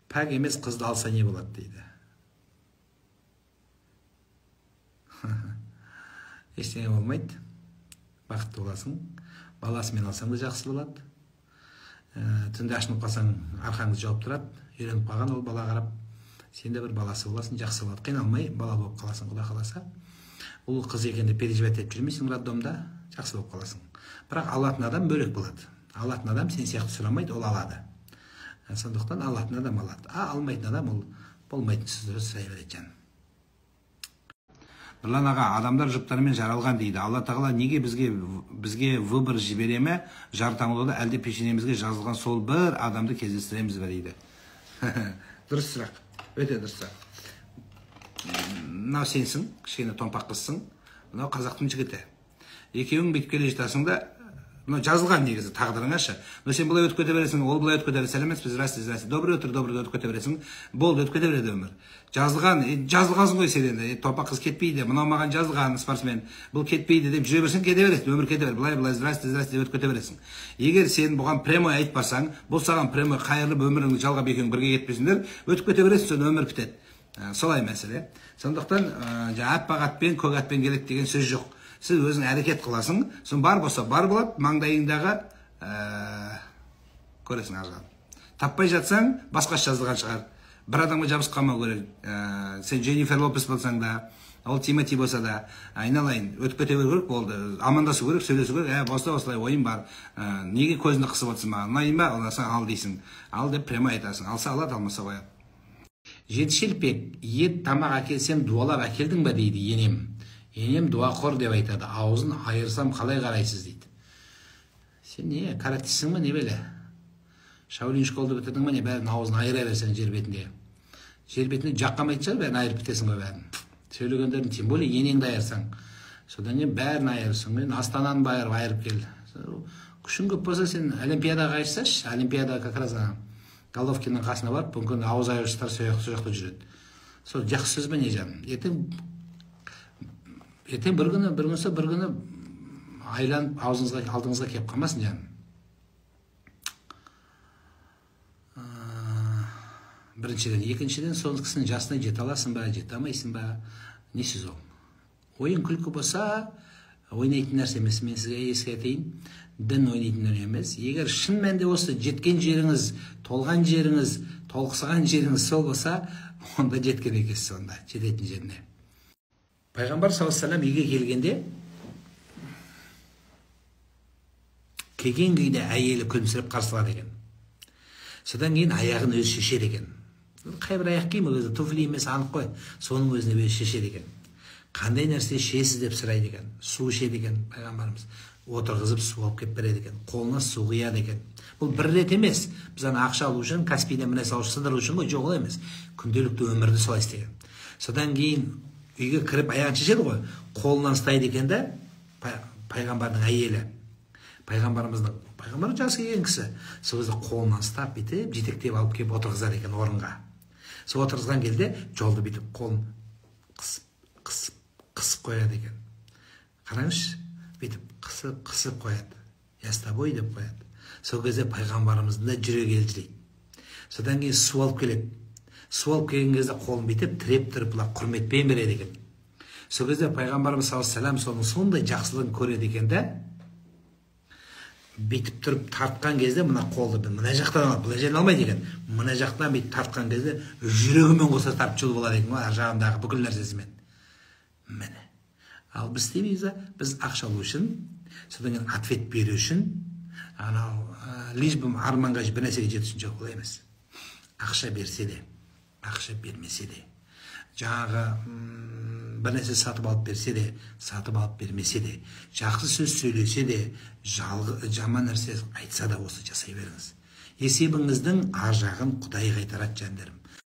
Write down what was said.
Пәк емес қызды алса не болады дейді. Ештеңе болмайды. Бақытты боласың. Баласымен алсаң да жақсы болады. Түнде ашынып қалсаң арқаңды жауып тұрады. Үйреніп қалған ол бала қарап, сен де бір баласы боласың, жақсы болады. Қиналмай бала болып қаласың, Құдай қаласа. Ұл қыз екенді переживать етіп жүрмейсің роддомда, жақсы болып қаласың. Бірақ алатын адам бөлек болады. Алатын адам сен сияқты сұрамайды, ол алады. Сондықтан алатын адам алады. А алмайтын адам ол болмайтын сөздерді сұрай береді жаным. Нұрлан аға, адамдар жұптармен жаралған дейді. Алла тағала неге бізге выбор жібере ме? Жар таңдауда әлде пешенемізге жазылған сол бір адамды кездестіреміз бе дейді. Дұрыс сұрақ. Өте дұрыс сұрақ. Мынау сенсің, кішкене томпақ қызсың. Мынау қазақтың жігіті. Екеуің бүйтіп келе жатасың да, мынау жазылған негізі тағдырыңа шы. Но сен былай өтіп кете бересің, ол былай өтіп кете береді. Сәлеметсіз бе, здрасте, здрасте. Доброе утро, доброе өтіп кете бересің. Болды, өтіп кете береді өмір. Жазылған, жазылғансың ғой сен енді. Томпақ қыз кетпейді, мынау маған жазылған спортсмен. Бұл кетпейді деп жүре берсең кете бересің, өмір кете береді. Былай былай здрасте, здрасте деп өтіп кете бересің. Егер сен бұған прямой айтпасаң, бұл саған прямой қайырылып өміріңді жалғап екеуің бірге кетпесеңдер, өтіп кете бересің, соны өмір бітеді. Солай мәселе. Сондықтан аппақ атпен, көк атпен келеді деген сөз жоқ. Сіз өзің әрекет қыласың, сосын бар болса бар болады, маңдайыңдағы көресің ар жағын. Таппай жатсаң, басқаша жазылған шығар. Бір адамға жабысып қалмау керек. Сен Дженнифер Лопес болсаң да, ол Тимоти болса да, айналайын, өтіп кете беру керек болды. Амандасу керек, сөйлесу керек. Болса осылай ойым бар. Неге көзіңді қысып отырсың маған? Ұнайын ба? Ұнаса ал дейсің. Ал деп прямо айтасың. Алса алады, алмаса қояды. Жеті шелпек, ет тамақ әкелсем дуалап әкелдің бе дейді енем. Енем дуақор деп айтады. Аузын айырсам қалай қарайсыз дейді. Сен не, каратистсің бе, не беле? Шаолинь школды бітірдің бе, не, бәрін аузын айыра берсең жер бетінде. Жер бетінде жаққамайтын шығар, бәрін айырып бітесің ғой бәрін. Сөйлегендерін, тем более енеңді айырсаң. Содан кейін бәрін айырсың. Мен Астананы ба айырып кел. Күшің көп болса сен Олимпиадаға айырсашы. Олимпиада как раз Головкиннің қасына барып, мүмкін ауыз айырғыштар сол жақта жүреді. Сол жақсы сөз бе не жаным? Ертең бір күні, бір күні, бір күні айланып аузыңызға, алдыңызға келіп қалмасын жаным. Біріншіден, екіншіден, сол кісінің жасына жете аласың ба, жете алмайсың ба, не сөз ол? Ойын күлкі болса, ойнайтын нәрсе емес. Мен сізге ескертейін, дін ойнайтын дүние емес. Егер шын мәнінде осы жеткен жеріңіз, толған жеріңіз, толықсыған жеріңіз сол болса, онда жеткен екенсіз, онда жететін жеріне. Пайғамбар саллаллаху алейхи вассалам үйге келгенде, келген күйде әйелі күлімсіреп қарсы алады екен. Содан кейін аяғын өзі шешеді екен. Қай бір аяқ киім, өзі туфли емес, анық қой. Соның өзіне өзі шешеді екен. Қандай нәрсе ішесіз деп сұрайды екен. Су ішеді екен пайғамбарымыз. Отырғызып су алып келіп береді екен. Қолына су құяды екен. Бұл бір рет емес. Біз ана ақша алу үшін, Каспийден бір нәрсе алу үшін, сындыру үшін ғой, жоқ, олай емес. Күнделікті өмірді солай істеген. Содан кейін үйге кіріп аяғын шешеді ғой, қолынан ұстайды екен да пайғамбардың әйелі. Пайғамбарымыздың, пайғамбар жасы келген кісі. Сол кезде қолынан ұстап бүйтіп жетектеп алып келіп отырғызады екен орынға. Сол отырғызған кезде жолды бүйтіп қолын қысып, қысып, қысып қояды екен. Қараңызшы, бүйтіп қысып, қысып қояды. Я с тобой деп қояды. Сол кезде пайғамбарымыздың да жүрегі елжірейді. Содан кейін су алып келеді. Су алып келген кезде қолын бүйтіп тіреп тұрып былай құрметпен береді екен. Сол кезде пайғамбарымыз саллаллаху алейхи вассалам соның сондай жақсылығын көреді екен да, бүйтіп тұрып тартқан кезде мына қолды мына жақтан алады, былай жерден алмайды екен. Мына жақтан бүйтіп тартқан кезде жүрегімен қоса тартып жұлып алады екен ғой, ар жағындағы бүкіл нәрсесімен. Міне. Ал біз істемейміз ба? Біз ақша алу үшін, содан кейін ответ беру үшін, анау лишь бы арманға бір нәрсеге жету үшін, жоқ, олай емес. Ақша берсе де, ақша бермесе де, жаңағы бір нәрсе сатып алып берсе де, сатып алып бермесе де, жақсы сөз сөйлесе де, жаман нәрсе айтса да, осы жасай беріңіз. Есебіңіздің ар жағын Құдай қайтарады, жандарым.